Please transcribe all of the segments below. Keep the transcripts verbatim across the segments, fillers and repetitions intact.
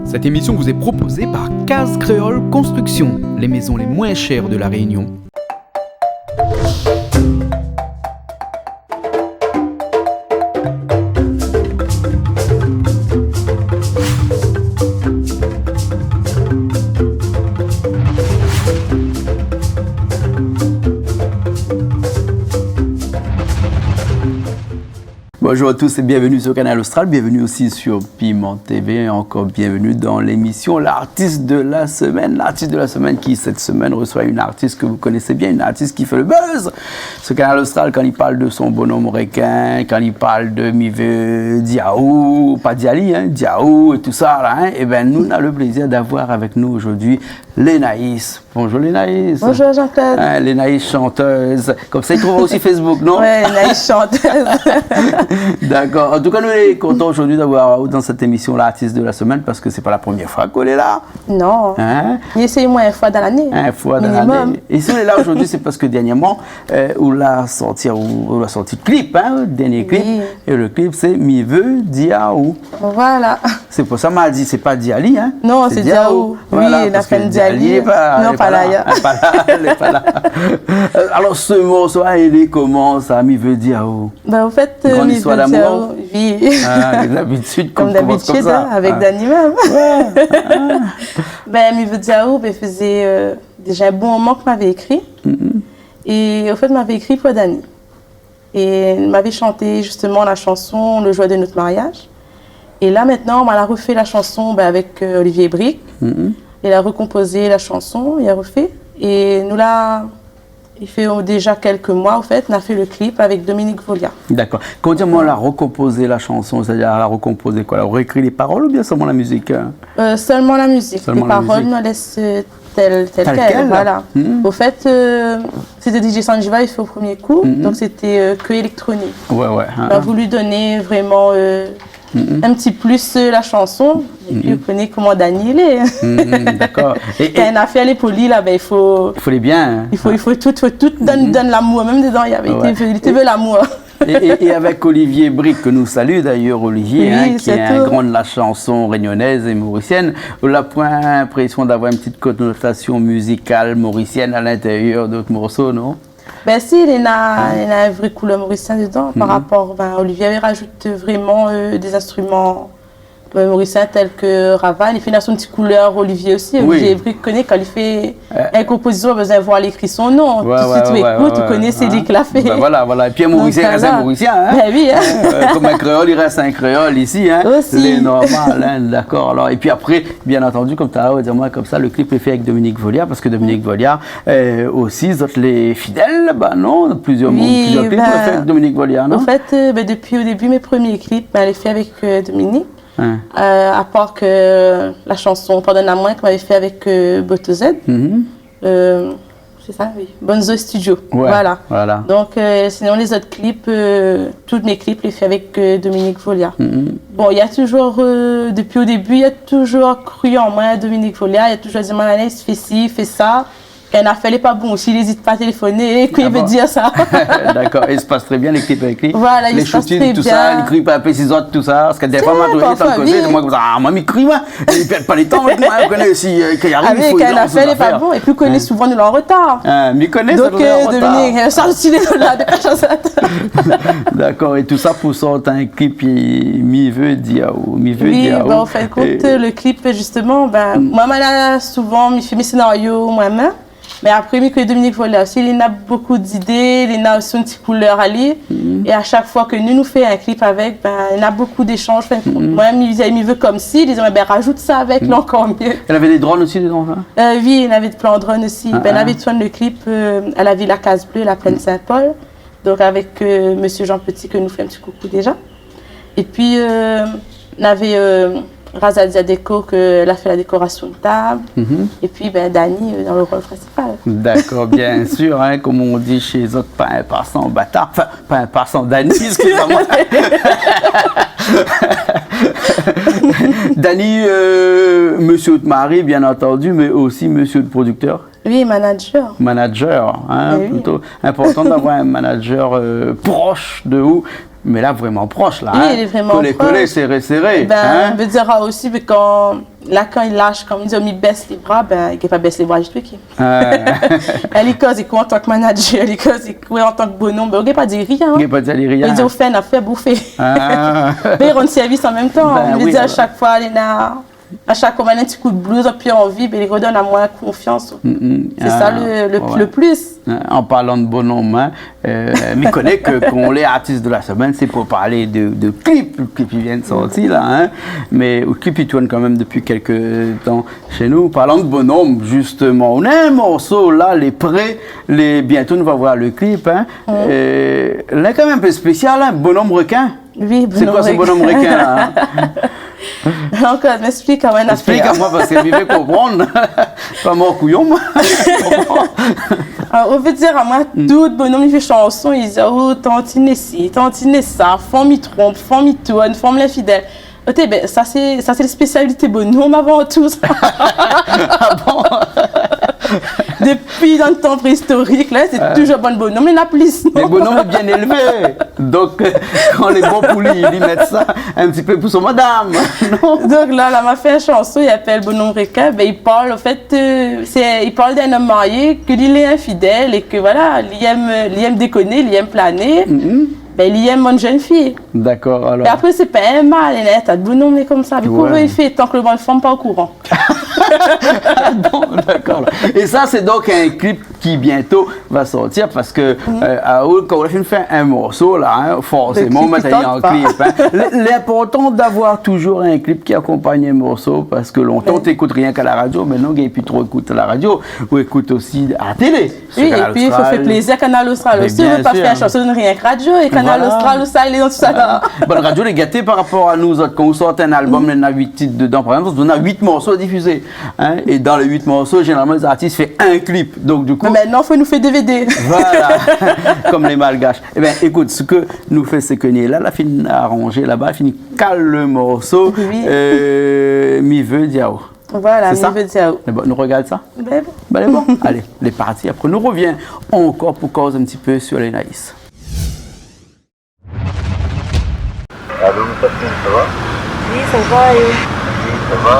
Cette émission vous est proposée par Case Créole Construction, les maisons les moins chères de La Réunion. Bonjour à tous et bienvenue sur Kanal Austral, bienvenue aussi sur Piment T V, encore bienvenue dans l'émission L'artiste de la semaine. L'artiste de la semaine qui, cette semaine, reçoit une artiste que vous connaissez bien, une artiste qui fait le buzz sur Kanal Austral quand il parle de son bonhomme requin, quand il parle de Mivé Diaou, pas Diali, hein, Diaou et tout ça, là, hein. Eh ben, nous, on a le plaisir d'avoir avec nous aujourd'hui Lénaïs. Bonjour Lénaïs. Bonjour Jean-Claude. Hein, Lénaïs chanteuse. Konmsa i trouv aou si Facebook, non ? Ouais, Lénaïs chanteuse. D'accord. En tout cas, nou lé kontan zordi d'avoir aou dan sèt émisyon, l'artiste de la semaine, parske sé pa la promièr foi k'ou lé la. Non. Hein ? Mi éséy omoin in foi dan lané. In foi dan lané. Minimum. É si ou lé la zordi, sé parske dèrnièrman, euh, ou la sorti, ou, ou la sorti klip, hein, dèrnié klip. Oui. É le klip, sé Mi vé di aou. Voilà. Sé pou sa ma di, sé pa Diali, hein ? Non, sé Diaou. Voilà, parske Diali lé pa la, lé pa la, lé pa la. Euh, alor, se morso-la, lé koman sa, Mi vé di aou ? Ben, an fèt, euh, Mi vé di aou, oui. Grande histoire d'amour. Ah, konm d'abitid, hein, avèk Dani mèm. Ouais. Ben, Mi vé di aou, ben, i fé, euh, déza in bon moman ke mavé ékri. É an fèt, mavé ékri pou Dani. É mavé shanté zistoman la shanson Le jour de notre mariage. É la, mintnan, ma la rofé la shanson, ben, avèk, euh, Olivier Brique. Mhm. Li la rokonpozé la shanson, li la rofé. É nou la, i fé, euh, déza kèlk moi, an fèt, nou la fé le klip avèk Dominique Volia. D'accord. Kan ou di ma la rokonpozé la shanson, sétadir la rokonpozé koi ? La roékri lé parol oubien solman la mizik, hein ? Euh, solman la mizik. Solman la mizik. Lé parol, nou lès, euh, tèl, tèl kèl, voilà. Tèl kèl. Mhm. An fèt, euh, sété DJ Sanjiva, li la fé o promié kou, donk sété, euh, ke éléktronik. Ouais, ouais, hein. Nou la voulu donn vréman, euh, in ti plis, euh, la shanson. É pi, ou koné koman Dani lé. Mhm, d'accord. É, é kan in afèr lé pou li la, ben, i fo, i fo lé bien, hein. I fo, i fo tout, fo tout donn, donn lamour, mèm dedan, li té vé, li té vé lamour. É, é, é avèk Olivier Brique, ke nou salié d'ailleurs, Olivier, hein, ki lé in gran de la shanson rényonèz é morisièn, ou la poin linprésion d'avoir in ti konotasion mizikal morisièn a lintérièr de out morso, non ? Ben si, li néna, li néna in vré koulèr morisien dedan, par rapor, ben, Olivier i rajout vréman, euh, dé zinstriman, euh, morisien tèl ke ravane. Épi li néna son ti koulèr Olivier osi. Oui. Olivier Brique, ou koné, kan li fé in konpozisyon, pa bézoin voir li ékri son non. Ouais, ouais, ouais, ouais. Tout suit ou ékout, ou koné sé li ki la fé. Ben voilà, voilà. Épi in morisien i rès in morisien, hein. Ben oui, hein. Euh, konm in kréol i rès in kréol isi, hein. Osi. Lé normal, hein, d'accord. Alor, épi apré, bien antandi, konm talèr ou la di amoin konmsa, le klip lé fé avèk Dominique Volia, parske Dominique Volia, euh, osi, zot lé fidèl, ben non, plizièr moun, plizièr klip lé fé avèk Dominique Volia, non ? Oui, ben, an fèt, euh, ben, dopi o débi, mé promié klip, ben, lé fé avèk, euh, Dominique. Hein. Euh, apar ke la shanson Pardonn amoin ke mavé fé avèk, euh, Boto Z. Mhm. Euh, sé sa, oui. Bonzo Studio. Ouais, voilà. Voilà. Donk, euh, sinon, lézot klip, euh, tout mé klip lé fé avèk, euh, Dominique Volia. Mhm. Bon, néna touzour, euh, dopi o débi, néna touzour kru an moin, Dominique Volia. Li la touzour di amoin, Anaïs, fé si, fé sa. Kan in afèr lé pa bon osi, li ézit pa téléfoné, é ke i vé dir sa ? Ah bon ? D'accord, é i spas trè bien, lé klip avèk li. Voilà, i spas trè bien. Lé shooting, tousa, li kri pa in pé si zot, tousa, parske défoi, moin, mi trouv, parfoi, oui. Moin, konmsa, ah, moin, mi kri, moin. Li pèrd pa le tan avèk moin, ou koné, si, euh, kan i ariv, i fo lans zafèr. Ah oui, kan in afèr lé pa bon, épi ou koné, souvan nou lé an retar. Hein, mi koné sa, nou lé an retar. Donk, euh, Dominique, euh, sa osi, lé la, dé kèk shoz. D'accord, é tousa pou sort in klip, Mi vé di aou, Mi vé di aou. Oui, ben, an fin de kont, euh, le klip, zistoman, ben, moin, moin la souvan, mi fé mé sénario moin mèm. Mé apré, mi koné Dominique Volia osi, li néna bonpé d'idé, li néna osi son ti koulèr ali. Mhm. É a shak foi ke nou, nou fé in klip avèk, ben, néna bonpé d'éshanj, an fin de kont. Mhm. Moin, mi di, mi vé konmsi, li di, ben, rajout sa avèk, lé ankor myé. Navé dé drone osi dedan, sa ? Euh, oui, navé dé plan drone osi. Ah, ben, ah. Navé tourn le klip, euh, à la Villa Case Bleue, la Plaine Saint-Paul. Donk, avèk, euh, mésyé Jean Petit, ke nou fé in ti koukou déza. Épi, euh, navé, euh, Razadia Déco, ke la fé la dékorasion de tab. Mhm. Épi, ben, Dani, euh, dan le rol prinsipal. D'accord, bien sûr, hein, konm i di shé zot, pa in pasan, batar. Anfin, pa in pasan, Dani, excusez-moi. Dani, euh, mésyé de mari, bien antandi, mé osi mésyé de prodiktèr. Oui, manager. Manager, hein, plito inportan d'avoir in manager, euh, prosh de ou. Mé la, vréman prosh, la, oui, hein. Lé vréman prosh. Kolé, kolé, séré, séré, hein. Ben, vé dir, ah, osi, mé kan, la, kan li lash, kan li di, oh, mi bès lé bra, ben, li gingn pa bès lé bra ditou, ki. Ah. Li koz, li koz an tan ke manager, li koz, li koz an tan ke bonom, ben, ou gingn pa di rien, hein. Ou gingn pa di rien. Li di, ou fé, na fé, boufé. Ah. Mé li rann sèrvis an mèm tan. Ben oui, alor. Vé dir, a shak foi, li na A shak moman, in ti kou d'blouz, épi anvi, ben, li redone amoin konfians. Mm, mm. Sé sa le, le, le plis. Ah, ouais. An parlan de bonom, hein, euh, mi koné ke kan ou lé artiste de la semaine, sé pou parl de, de clip, le clip i vien de sortir la, hein, mé le clip i tourn kan mèm dopi kèk tan shé nou. Parlan de bonom, zistoman, ou na in morso la, lé pré, lé, bientôt nou va voir le clip, hein. Mm. Euh, la, kan mèm, in pé spésial, hein, Bonom rekin. Oui, bonom rekin. Sé koi se bonom rekin la, hein ? Ankor, m'ésplik amoin in nafèr. Èsplik amoin, parske mi vé konprann. Pa mor kouyon, moin. Ah, ou vé dir amoin, tout bonom i fé shanson, i di, oh, tantine si, tantine sa, fanm i tronp, fanm i tourn, fanm linfidèl. Oté, ben, sa sé, sa sé la spésialité bonom avan tou sa. Ah bon ? Dopi dan le tan préistorik, la, sé touzour bann bonom, mé na plis, non ? Lé bonom lé bien élvé. Donk, euh, kan lé bon pou li, li mèt sa in ti pé pou son madam, non ? Donk la, la, ma fé in shanson, i apèl Bonom rekin. Ben, i parl, an fèt, euh, sé, i parl d'in om marié, ke li lé infidèl é ke, voilà, li èm, li èm dékoné, li èm plané. Mhm. Ben, li èm bann jenn fiy. Dakor, alor. É apré, sé pa in mal, néna in ta de bonom lé konmsa. Mé koman i fé, tan ke bann fanm pa o kouran ? Bon, dakor, la. É sa, sé donk in klip ki bientôt va sortir, parske, euh, aou, kan ou la fine fé in morso, la, hein, forséman, ben, ou mèt ali an klip, hein. Klip i tard pa. L-, l'inportan d'avoir touzour in klip ki akonpagn in morso, parske lontan, ou té ékout rienk a la radio, mintnan, ou gingn pi tro ékout a la radio, ou ékout osi a la télé. Oui, épi i fo fé plézir Kanal Austral osi. Mé bien sir. Ou pé pa fé in shanson rienk radio, é Kanal Austral, ousa i lé dan tousa la ? Voilà. Bann radio lé gaté par rapor a nou, zot, kan ou sort in albom, néna uit tit dedan, par égzanp, ou na uit morso a difizé, hein, é dan lé uit morso, zénéralman, lé zartis i fé in klip. Donk, di kou, mé mintnan, fo nou fé DVD. Voilà, konm lé Malgash. Ében, ékout, sak nou fé, sé ke ni la, la fine aranzé laba, fine kal le morso. Oui. Euh, Mi vé di aou. Voilà, sé sa ? Mi vé di aou. Mé bon, nou rogard sa ? Ben bon. Ben, bon, alé, lé parti. Apré, nou rovien ankor pou koz in ti pé su Lénaïs. Allô, Fatima, ça va ? Oui, ça va, et vous ? Oui, ça va.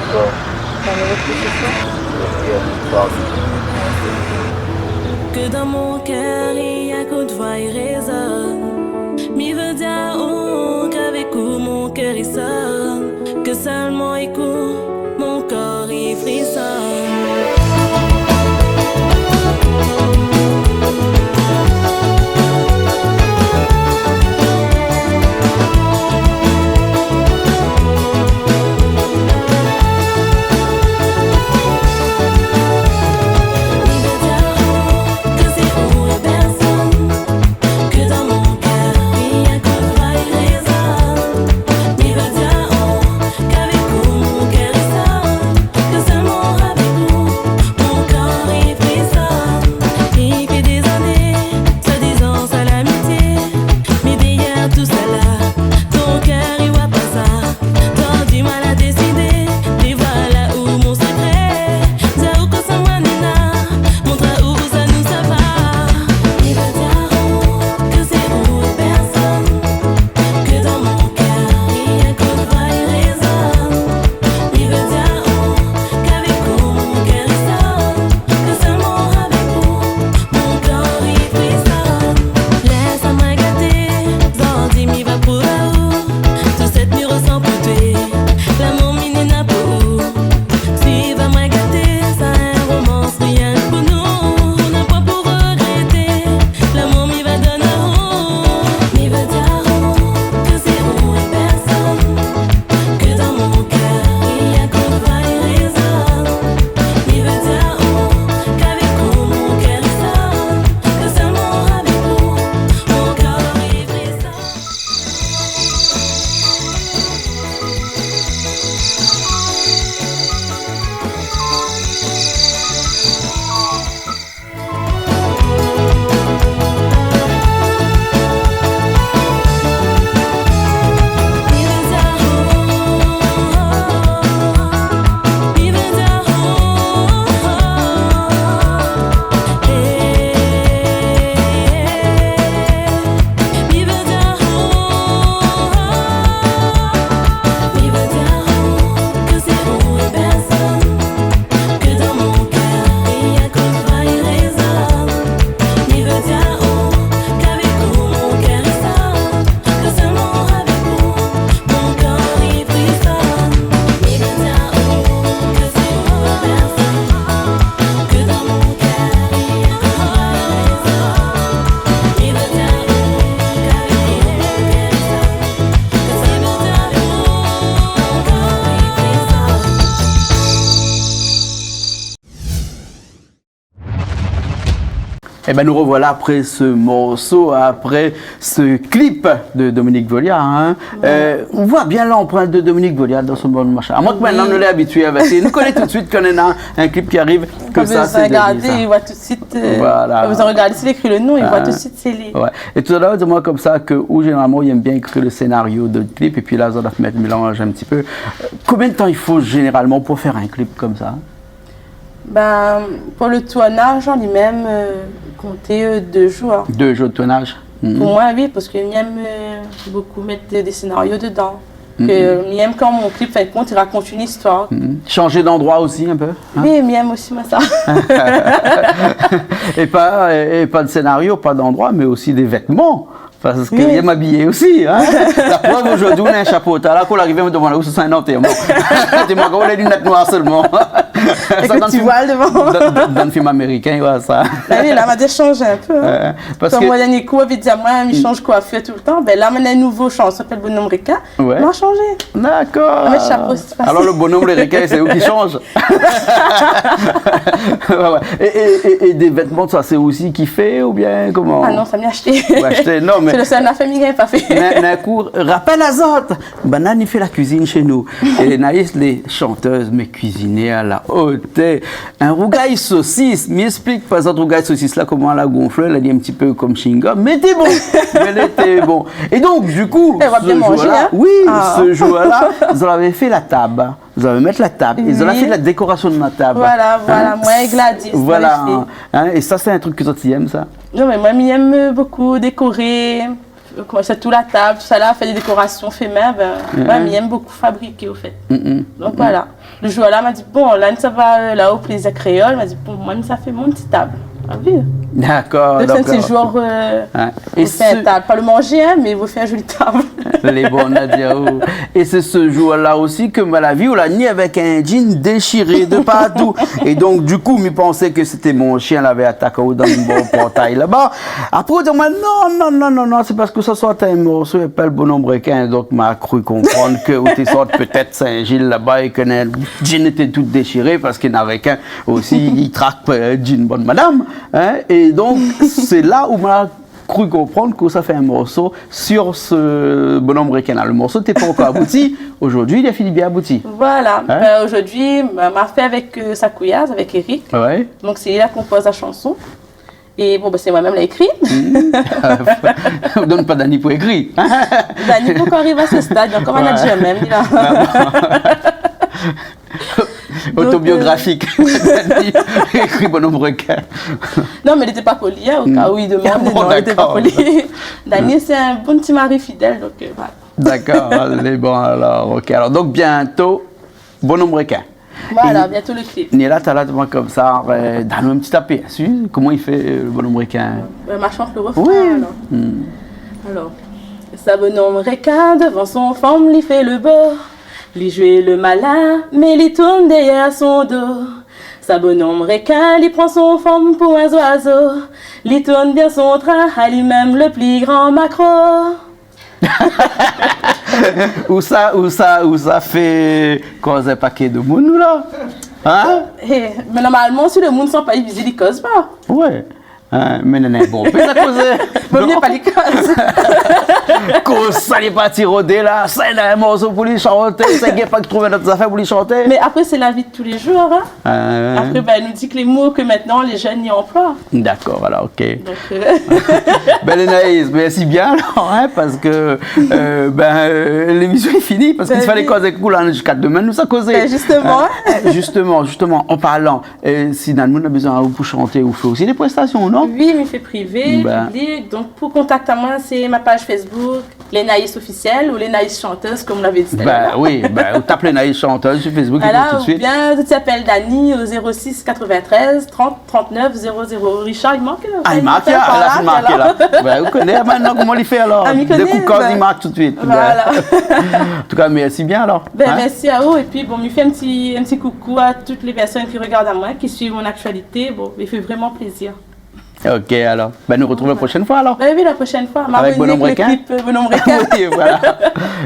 Ça va. Ke dan mon kèr, i a k'ou d'voi i rézone. Mi vé dir aou k'avèk ou mon kèr i sone, ke sèlman ékout, mon kor i frisone. Mi vé dir aou ke sé ou la pèrsone. Ke dan mon kèr, rienk ou la rézone. Mi vé dir aou k'avèk ou mon kèr i sone. Ében, nou rovoila apré se morso, apré se klip de Dominique Volia, in. Ouais. Euh, nou voi bien lanprint de Dominique Volia dan se bann mashin. Amoin ke mintnan nou lé abitié avèk li, nou koné tout suit kan néna in klip ki ariv, ke sa sé Dominique, sa. Pa bezoin gardé, i voi tout suit, euh, pa bezoin gardé si li ékri le non, i voi tout suit sé li. Ouais. É talèr, di amoin konmsa ke ou, zénéralman, ou yèm bien ékri le sénario de klip, épi la, zot i mèt, mélanz in ti pé. Euh, konbien de tan i fo zénéralman pou fé in klip konmsa ? Ben, pou le tournaz, an li mèm, euh, konté, euh, dé zour. Dé zour de tournaz. Mhm. Pou moin, oui, parske mi yèm, euh, bokou mèt dé, dé sénario dedan. Mhm. Ke mi yèm kan mon klip, an fin de kont, i rakont in istoir. Mhm. Shanj d'androi osi in pé, in ? Oui, mi yèm osi, moin, sa. É pa, é, é pa de sénario, pa d'androi, mé osi dé vètman. Parske mi yèm abiyé osi, in. La prèv, zordi, ou na in shapo. Talèr, kan ou la arivé, mi domann aou si sé in antèrman. Di amoin, ou na linèt noir solman. Avèk le ti voil devan. Dan, dan, dan film amérikin, ouais, sa. Ba oui, la, ma dé shanj in pé, in. Ouais, parske konm mon dèrnié koup, i di amoin, mi shanj koifir toultan. Ben la, moin néna in nouvo shanson, i apèl Bonom Rekin. Ouais. Ma shanjé. Dakor. Ma mèt shapo, sé fasil. Alor, le bonom, le rekin, sé ou ki shanj. Ouais, ouais. É, é, é, é dé vètman, sa, sé ou osi ki fé oubien koman ? Ah non, sa mi ashté. Ou ashté, non, mé sé le sèl nafèr mi gingn pa fé. Mé, mé in kou, rapèl azot, banna i fé la kuizine shé nou. É Lénaïs, lé shantèz, mé kuizinèr a la otèr. In rougay sosis, mi ésplik pa zot rougay sosis la, koman la gonflé, la di in ti pé konm chewing-gum, mé té bon. Mé lété bon. É donk, du kou, se zour-la, oui, se zour-la, zot lavé fé la tab. Zot lavé mèt la tab, é zot la fé la dékorasion de la tab. Voilà, voilà, moin é Gladys, nou la fé. Voilà. In, é sa, sé in trik ke zot i yèm, sa ? Non, mé moin, mi yèm, euh, bokou dékoré, euh, koman, sirtou la tab, tousala, fé dé dékorasion fé min, ben, moin, mi yèm bokou fabriké, o fèt. Mm, mm. Donk, voilà. Le zour-la, ma di, bon, la, nou sava, euh, la o Plézir Kréol, ma di, bon, moin, mi sa fé mon ti tab. Ah oui. Dakor, dakor. Donk, sé in ti zour, euh, é sé in tab. Pa le manzé, in, mé i fé in zoli tab. Lé bon a dir, oh. É sé se zour-la osi ke ma la vi ou la ni avèk in jean déshiré de partou. É donk, du kou, mi pansé ke sété mon shien lavé atak aou dan le bor portay laba. Apré, ou di amoin, non, non, non, non, non, sé parske sa sort in morso i apèl Bonom Rekin. Donk, ma kru konprann ke ou té sort pétèt Sin-Zil laba é ke néna jean lété tout déshiré parske néna rekin osi, i trak, euh, jean bann madam, in. É donk, sé la ou ma kru konprann ke sa fé in morso sur se Bonom Rekin la. Le morso té pankor abouti. Zordi, li la fini bien abouti. Voilà. In ? Ben, zordi, ma, ma fé avèk, euh, Sakouyaz, avèk Eric. Ouais. Donk, sé li la konpoz la shanson. É bon, ben, sé moin mèm la ékri. Mm. Donn pa Dani pou ékri. Dani pankor ariv a se stad, li lé ankor manager mèm, li la. Ah bon. Donk, euh, autobiographique. Dani ékri Bonom Rekin. Non, mé li lété pa poli, in, o ka ou i demann, non, li lété pa poli. Ah bon, dakor. Dani, sé in bon ti mari fidèl, donk, euh, voilà. Dakor, alé, bon, alor, ok. Alor, donk, bientôt, Bonom Rekin. Voilà, bientôt le clip. Néna la, talèr, konmsa, euh, donn anou in ti apèrsu, koman i fé, euh, le Bonom Rekin ? Euh, ma shant le refrain, alor. Oui. Hmm. Alor, sa Bonom Rekin, dovan son fanm, li fé le bo. Li zoué le malin, mé li tourn dèrièr son do. Sa Bonom Rekin, li pran son fanm pou in zoizo. Li tourn bien son trin, ali mèm le pli gran makro. Ou sa, ou sa, ou sa fé koz in paké demoun, ou la ? In ? Eh, mé normalman, si le moun i san pa i vizi, li koz pa. Ouais. In, mé non, non, bon, fé sa kozé. Vo mié pa li koz. Konmsa, li parti rodé la, sa néna in morso pou li shanté, sa i gingn pa trouv in not zafèr pou li shanté. Mé apré, sé la vi de tou lé zour, in. Euh. Apré, ben, nou di ke lé mo ke mintnan lé jenn i anploi. Dakor, alor, ok. Donk, euh, ben, Lénaïs, mèrsi bien, alor, in, parske, euh, ben, euh, lémision lé fini, parske i falé koz èk ou la ziska demin, nou sa kozé. Ben, zistoman. In, zistoman, zistoman, an parlan, euh, si dan le moun na bezoin aou pou shanté, ou fé osi dé prestasion, non ? Oui, mi fé privé, piblik. Donk, pou kontakt amoin, sé ma paz Facebook, Lénaïs Officiel ou Lénaïs Chanteuse, konm ou lavé di talèr. Ben oui, ben, ou tap Lénaïs Chanteuse sur Facebook, i trouv tout suit. Voilà, oubien ou i apèl Dani o zéro six quatre-vingt-treize trente trente-neuf zéro zéro. Richard, i mark la. Ah, i mark la, la, i mark la. Ben, ou koné mintnan koman li fé alor. Ah, mi koné, ben. Dé kou koz, i mark tout suit. Voilà. Ben. An tou ka, mèrsi bien alor. Ben, mèrsi aou. Épi, bon, mi fé in ti, in ti koukou a tout lé pèrsone ki rogard amoin, ki suiv mon aktialité. Bon, i fé vréman plézir. Ok, alor. Bin, nou artrouv la proshèn foi, alor. Bin oui, la proshèn foi. Avèk Bonhomme Requin. L'ékip, euh, Bonhomme Requin. Oui, voilà.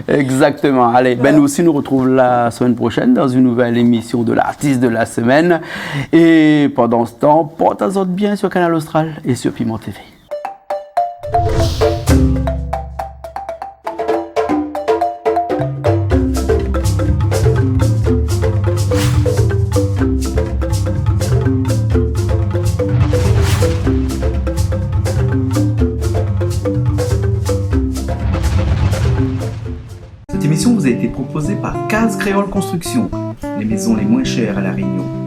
Exactement. Alé, bin, nou osi, nou artrouv la semèn proshèn dan in nouvèl émisyon de l'artiste de la semaine. É pandan se tan, port azot bien sur Kanal Austral é sur Piment TV. Cette émission vous a été proposée par Case Créole Construction, les maisons les moins chères à La Réunion.